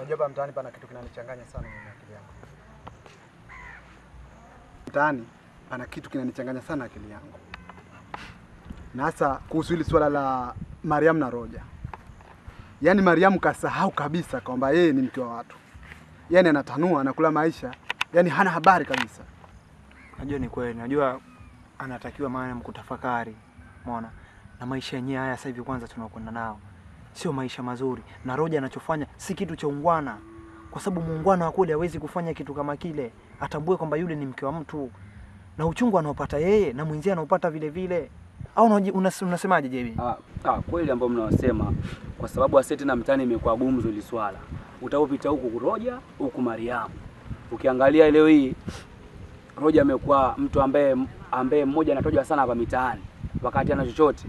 Unajua hapa mtaani pana kitu kinanichanganya sana mimi akili yangu. Mtaani pana kitu kinanichanganya sana akili yangu. Na hasa kuhusu hili swala la Mariam na Roja. Yaani Mariam kasahau kabisa kwamba yeye ni mke wa watu. Yaani anatanua, anakula maisha, yaani hana habari kabisa. Najua ni kweli, najua anatakiwa maana mkutafakari. Umeona? Na maisha yenyewe haya sasa hivi kwanza tunakwenda nao sio maisha mazuri, na Roja anachofanya si kitu cha ungwana, kwa sababu muungwana wa kweli hawezi kufanya kitu kama kile. Atambue kwamba yule ni mke wa mtu na uchungu anaopata yeye na mwenzie anaopata vile vile. Au unasemaje JB? Kweli ambao mnawasema, kwa sababu aseti na mtani imekuwa gumzo hili swala. Utapopita huku Roja, huku Mariamu. Ukiangalia leo hii Roja amekuwa mtu ambaye mmoja anatojwa sana hapa mitaani wakati ana chochote.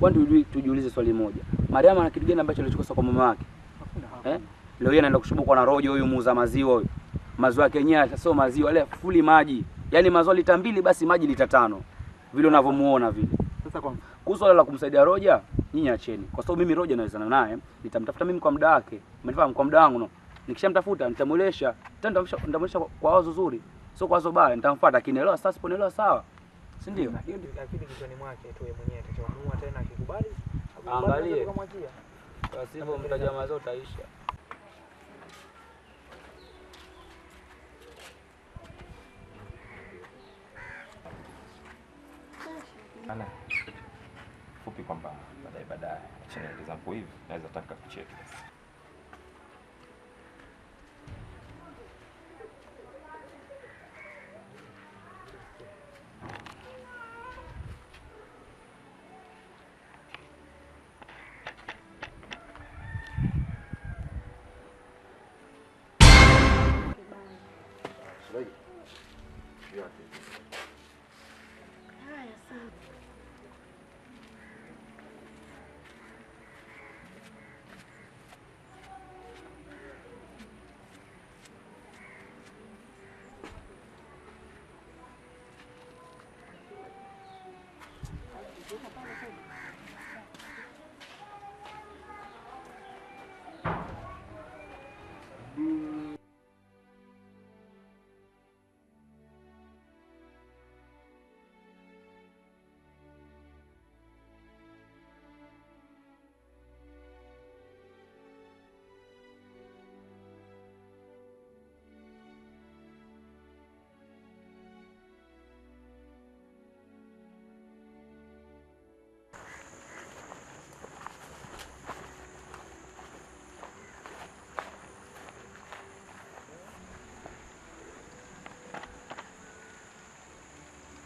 Kwani tujiulize swali moja. Mariamu ana kitu gani ambacho alichokosa kwa mume wake? Leo hii anaenda kushubukwa na Roja huyu muuza maziwa huyu. Maziwa yake yenyewe sio maziwa, yale fuli maji. Yaani maziwa lita 2 basi maji lita 5. Vile unavyomuona vile. Sasa kwa kuhusu swala la kumsaidia Roja, nyinyi acheni. Kwa sababu mimi Roja nawezana naye, nitamtafuta mimi kwa muda wake. Umenifahamu? Kwa muda wangu no. Nikishamtafuta nitamuelesha, tena nitamuelesha kwa wazo zuri, sio kwa wazo baya. Nitamfuata akinielewa sasa, siponielewa sawa. Si ndio? Hiyo ndio akili kichwani mwake tu yeye mwenyewe atachoamua tena akikubali. Angalie. Kwa mtaja mazo utaisha. Ana fupi kwamba baadaye achana example hivi naweza taka kucheki basi.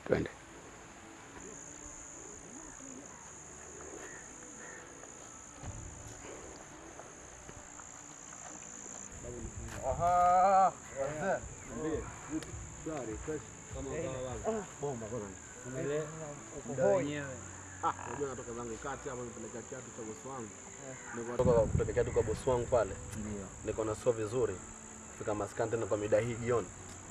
Twende. Aha, wazee. Sorry, fresh kama kawaida. Bomba bwana. Wenyewe. Unajua natoka zangu kati hapo nipeleka kiatu cha bosi wangu. Nilikuwa kupeleka kiatu kwa bosi wangu pale. Ndio. Niko na sio vizuri. Fika maskani tena kwa mida hii jioni.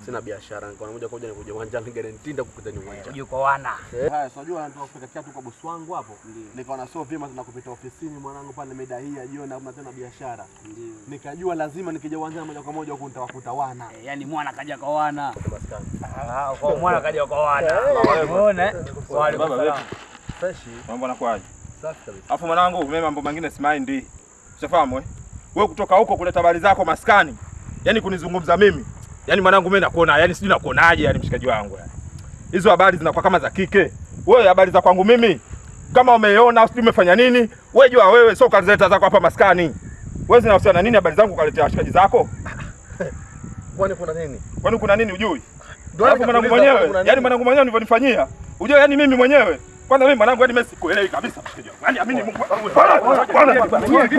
Sina biashara, niko na moja kwa moja nikuja uwanjani guarantee ndakukuta ni uwanjani. Uje kwa wana. Haya, si unajua natoka kupeleka kiatu kwa bosi wangu hapo. Nikaona sio vyema tena kupita ofisini mwanangu pale mida hii ya jioni hakuna tena biashara. Nikajua lazima nikija uwanjani moja kwa moja huko nitawakuta wana. Yaani mwana kaja kwa wana. Kwa mwana kaja kwa wana. Umeona? Baba fresh. Mambo yanakuaje? Safi kabisa. Alafu mwanangu mimi mambo mengine simaindi. Ushafahamu eh? Wewe kutoka huko kuleta habari zako maskani. Yaani kunizungumza mimi. Yaani mwanangu mimi nakuona, yaani sijui nakuonaje yaani mshikaji wangu yani. Hizo habari zinakuwa kama za kike. Wewe habari za kwangu mimi kama umeiona sijui umefanya nini, wewe jua wewe sio kazileta zako hapa maskani. Wewe zinahusiana nini habari zangu ukaletea washikaji zako? Kwani kuna nini? Kwani kuna nini hujui? Alafu mwanangu mwenyewe, yaani mwanangu mwenyewe nilivyonifanyia. Hujui yaani mimi mwenyewe. Kwanza mimi mwanangu yaani mimi sikuelewi kabisa mshikaji wangu. Yaani amini Mungu. Bwana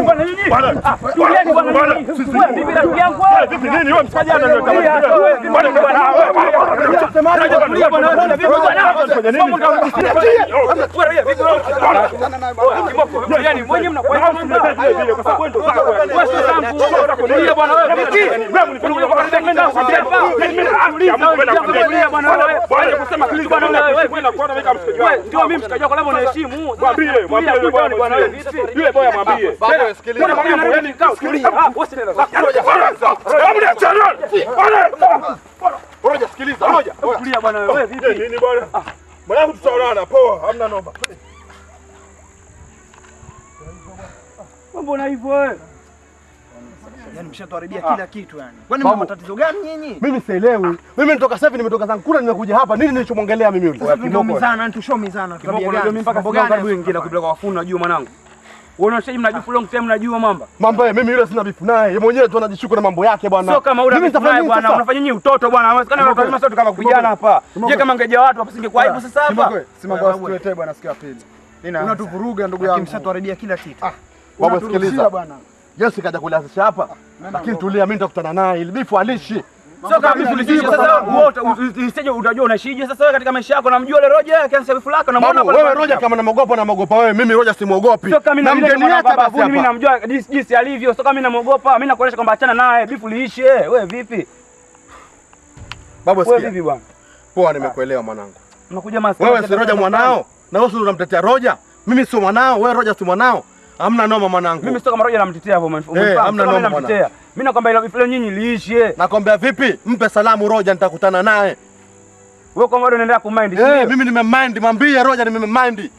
bwana nini? Bwana bwana vipi rafiki yangu wewe? Vipi nini wewe mshikaji ana ndio bwana bwana. Wewe vipi wewe? Kimoko. Yaani mwenyewe mnakuwa vile kwa sababu ndo zako. Wewe sio zangu. Tulia bwana wewe. Unakuja kwa nenda kuambia bwana wewe. Bwana kusema kitu bwana wewe. Wewe nakuona mimi kama mshikaji wako. Ndio mimi mshikaji wako labda unaheshimu. Mwambie, mwambie yule bwana wewe. Yule boya mwambie. Babu, sikiliza. Ah, wewe sina zako. Roja, sikiliza. Roja. Tulia bwana wewe vipi? Nini bwana? Mwanangu tutaonana poa, hamna noma. Mbona hivyo wewe? Yaani mshatuharibia kila kitu yani. Kwani mna matatizo gani nyinyi? Mimi sielewi. Mimi nitoka sasa hivi nimetoka zangu kula nimekuja hapa. Nini nilichomwongelea mimi yule? Sasa tumeumizana, tushaumizana. Kimoko unajua mimi mpaka sasa karibu wengine kupeleka wafuni unajua mwanangu. Wewe unashaji mnajifu long time unajua mamba. Mambo mimi yule sina bifu naye. Yeye mwenyewe tu anajishuku na mambo yake bwana. Sio kama ule mimi bwana, unafanya nyinyi utoto bwana. Haiwezekani watu wazima sote kama kupigana hapa. Je, kama angeja watu hapa singekuwa aibu sasa hapa. Simama usituletee bwana siku ya pili. Unatuvuruga ndugu yangu. Mshatuharibia kila kitu. Baba sikiliza bwana. Yesu kaja kulianzisha hapa. Lakini tulia, mimi nitakutana naye ili bifu alishi. Sio kama bifu lishi sasa wewe usije utajua unaishije sasa wewe katika maisha yako namjua yule Roja kiasi bifu lako na muona wewe Roja kama namuogopa namuogopa wewe, mimi Roja simuogopi. Sio kama Na mgeni hata basi mimi hapa. namjua jinsi alivyo, sio kama mimi namuogopa. Mimi nakuonyesha kwamba achana naye bifu liishe. Wewe vipi? Babu Wewe sikia. vipi bwana? Poa, nimekuelewa mwanangu. Unakuja maskini. Wewe si Roja mwanao na wewe si unamtetea Roja. Mimi sio mwanao, wewe Roja si mwanao. Hamna noma mwanangu. Mimi sio kama Roja namtetea hapo mwanangu. Hamna noma namtetea. Mimi nakwambia ile bifu nyinyi liishe. Nakwambia vipi? Mpe salamu Roja nitakutana naye. Wewe kwa bado unaendelea kumind. Mimi nimemind, mwambie Roja nimemind.